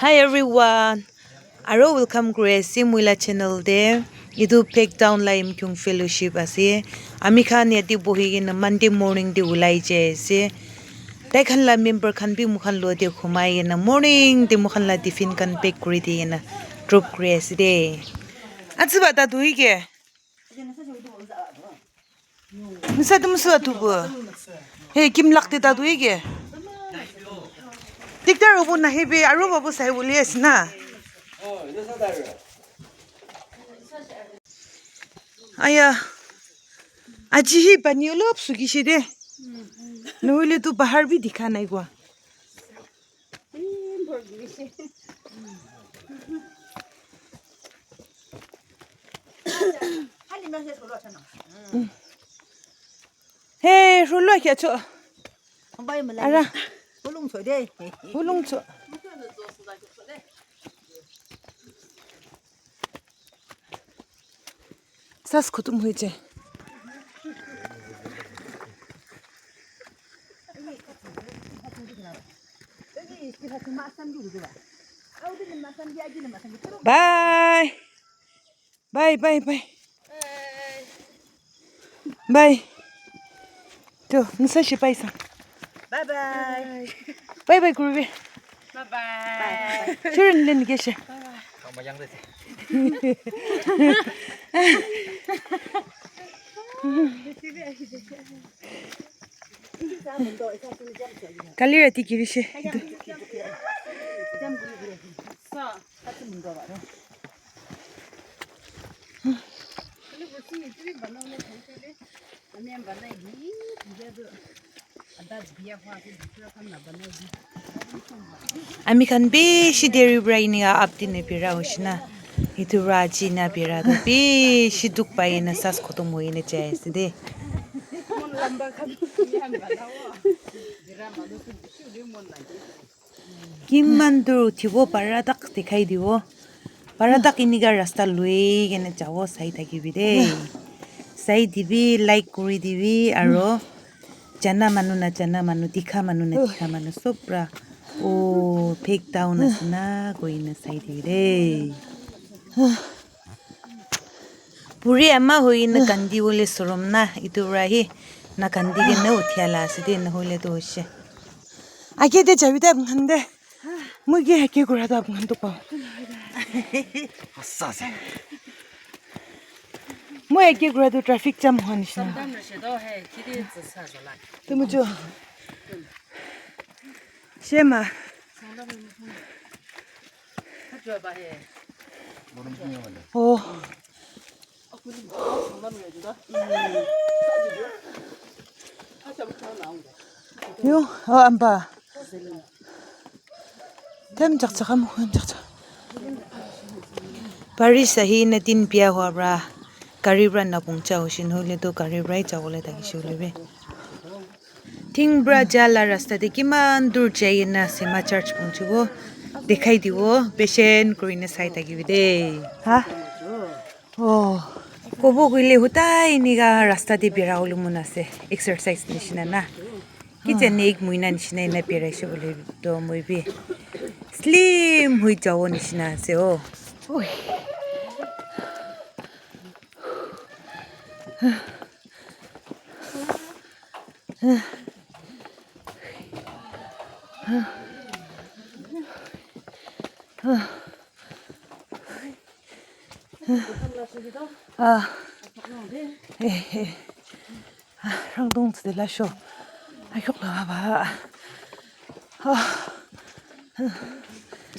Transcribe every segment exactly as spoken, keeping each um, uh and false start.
Hi everyone, aro welcome kuri ase moi la channel te. Etu Phek Town la Yimkhiung Fellowship ase. Ami khan yate bohi kena Monday morning te ulai jai ase. Tai khan la member khan bi moi khan lo te khumai kena morning te moi khan la tiffin khan pack kuri di kena drop kuri ase de. Atsu ba ta dui ke. Misa tu musu atu bu. He kim lak te ta dui ke. Tik tar bu na he be aru babu sai buli ase na. Aya. Aji hi pani olop sukishe de. Nohoile tu bahar bi dikha nai kwa. He, rulo kya cho. Ara. Hulung cho. Sas khutum hui jai. Bye. Bye, bye, bye. Bye. To, nisa shi bye sa. Bye bye. Bye bye, Kurubi. Bye bye. Children len ke she. Kali rati kiri she. Ami khan bishi deri pra enika up dine bira hoishe na. Etu pra aji na bira toh bishi dukh pai na sas khotom hoi na jai ase de. Kiman dur uthibo para tak dikhai dibo. Para tak enika rasta lui kena jabo sai thakibi de. Sai dibi, like kuri dibi, aro jana manu na jana manu, dikha manu na dikha manu sob pra, oh, Phek Town ase na koina sai dibi de. Buri ama hoi na kandi bole sorom na, itu pra hi na kandi kena uthia la ase de, nahole to hoishe. Age de jabi de apni khan de. Moi ke age kura de apni khan to pao. Hasa ase. Moi age kura to traffic jam hua nishina. Samdam rishe do he, kiri tsa sa zala. Tumu jo. Shema. Oh. Yo, oh, amba. Tem chak chak am khun chak chak. Baris ahi na tin bia hua pra. Gari pra na pungcha hoishe, nohole to gari pra hi jabole thakishe hoile bi. Thing pra ja la rasta te kiman dur jai na Sema Church pungchibo. Dikhai dibo, patient kuri na sai thakibi de. Ha? Oh. Kobo koile hutai enika rasta te bira bole mon ase. Exercise nishina na. Ki jane ek muina nishina ena biraishe bole to moi bi slim hui jabo nishina ase oh. Ui. Ah. Eh, eh. Ah, rangdong tsu de la sho. Ayok la ba. Ah.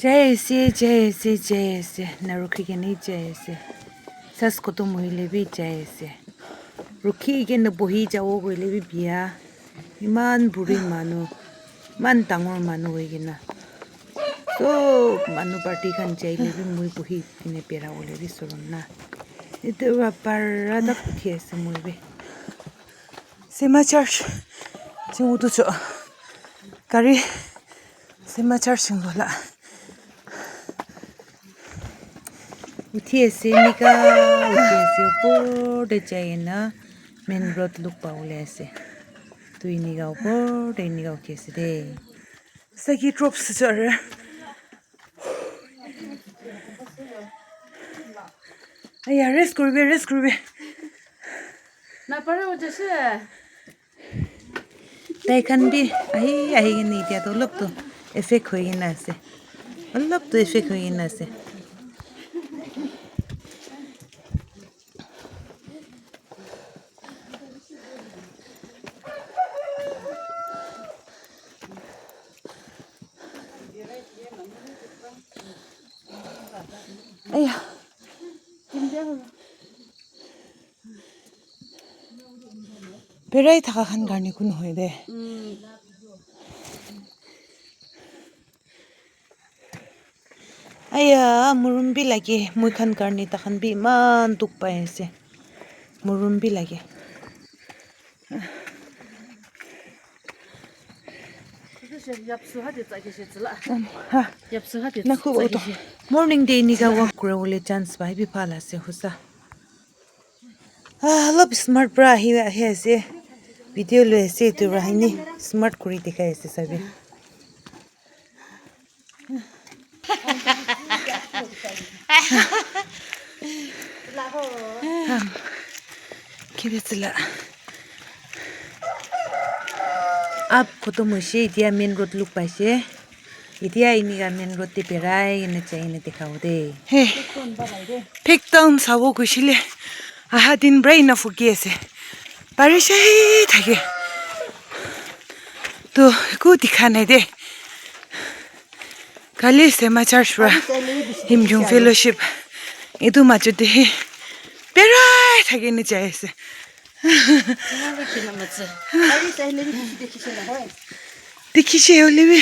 Jai ase, jai ase, jai ase. Na rukhi kene jai ase. Sas khotom hoile bi jai ase. Rukhi kene bohi jabo koile bi bia. Iman buri manu, iman dangor manu hoi kena. Sob manu party khan jai le bi moi bohi kene bera bole bi sorom na. Etu para para tak uthi ase moi bi. Sema Church. Chingu tu cho. Gari. Sema Church sing bola. Uthi ase, nika uthi ase, upor te jai na main road look pabole ase. Tu enika upor te enika uthi ase de. Sagi drops chare. Aya, rest kuribi, rest kuribi. Na para ho jaise. Tai khan bi ahi, ahi kena etia toh olop toh effect hoi kena ase. Olop toh effect hoi kena ase. Aya. Berai thaka khan karne kun hoi de. Aya, murum bi lage, moi khan karne takhan bi eman dukh pai ase. Murum bi lage. Um, ha. Nakhu auto. Morning te enika walk kura bole chance pai bi bhal ase, hosa. Ah, olop smart pra ahi, ahi ase. Video loi ase, etu pra hini smart kuri dikhai ase sabi. Kiri sila. Up khotom hoise, etia main road look paise. Etia enika main road te berai kena jai kena dikhabo de. Hey. Phek town sabo gushile. Aha din brai na fuki ase. Barish ahi thake. To, eku dikha nai de. Kali Sema Church pra Himjung Fellowship. Etu majo de he. Berai thake ni jai ase. Dikhishe hoile bi.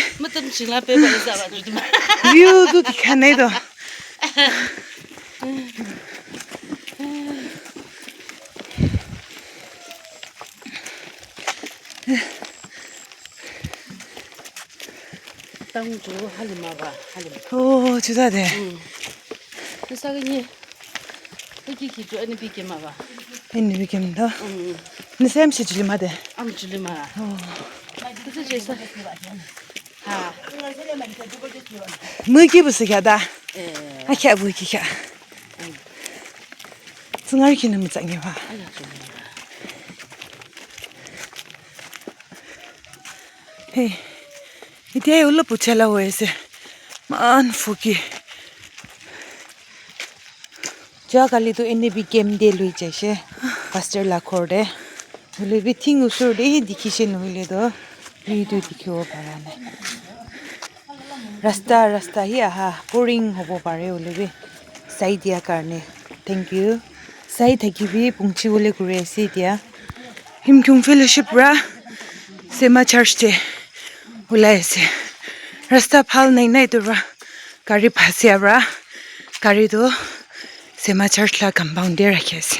View tu dikha nai toh. Town chu Halima ba, Halima. Oh, chuta de. Mm. Nisa ke ni. Hiki ki chu N B K ma ba. N B K ma da. Mm. Ni sem si chili ma de. Am chili ma. Oh. Nisa je sa. Ha. Mu ki bu si kya da? Eh. A kya bu ki kya? Mm. Tsungar ki na mu tsangi ba. Ala chili ma. Hey, etia olop uchala hoi ase. Man foggy. Ja kali tu N A B camp te loi jaise. Pastor la ghor te. Hoile bi thing usor te hi dikhi se nohoile toh. Etu dikhibo para nai. Rasta, rasta hi aha, boring hobo pare hoile bi sai dia karne thank you. Sai thakibi, pungchi bole kuri ase etia. Himkyung Fellowship pra Sema Church te ulai ase. Rasta bhal nai na etu pra gari phasia pra gari tu Sema Church la compound te rakhi ase.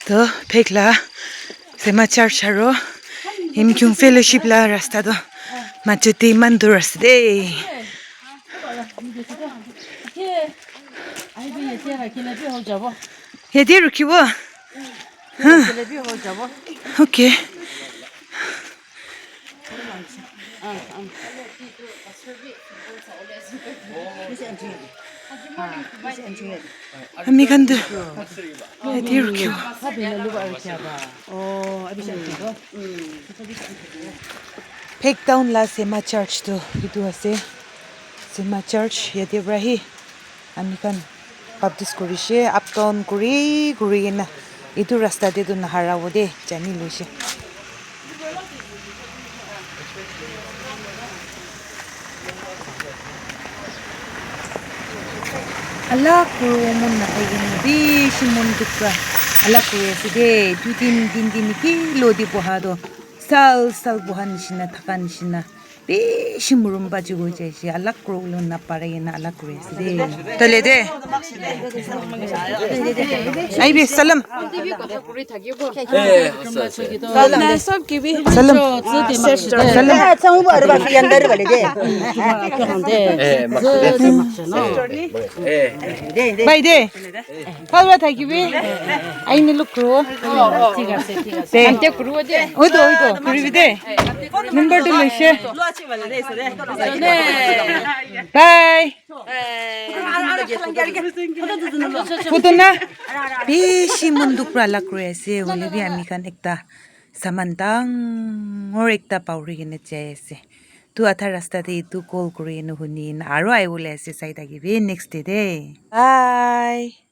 To, phek la Sema Church aro Himkyung Fellowship la rasta to majo te eman dur ase de. Yate rukhibo. Huh. Okay. Ami khan tu yate rukhibo. Phek town la Sema Church tu etu ase. Sema Church yate pra hi ami khan Baptist kurishe, up down kuri kuri kena etu rasta te tu nahara bo de jani loishe. Alak kuru mon nathaki kena bishi mon dukh pra alak kuri ase de. Dui din, tin din ki lo de boha toh sal sal boha nishina, thaka nishina. Bishi murum baji hoi jaise, alak kuribole napare kena alak kuri ase de. Tale de. Aibi, salam. Salam. Salam. Bye de. Bhal para thakibi. Aini look kuro. Thik ase, thik ase. Contact kuribo de. Oi to, oi to, kuribi de. Number tu loise. Bye. Photo na bishi mon dukh pra alag kuri ase, hoile bi ami khan ekta saman dangor ekta pahori kena jai ase. Tu adha rasta te etu call kuri kena huni kena aro ahibole ase, sai thakibi next day te. Bye.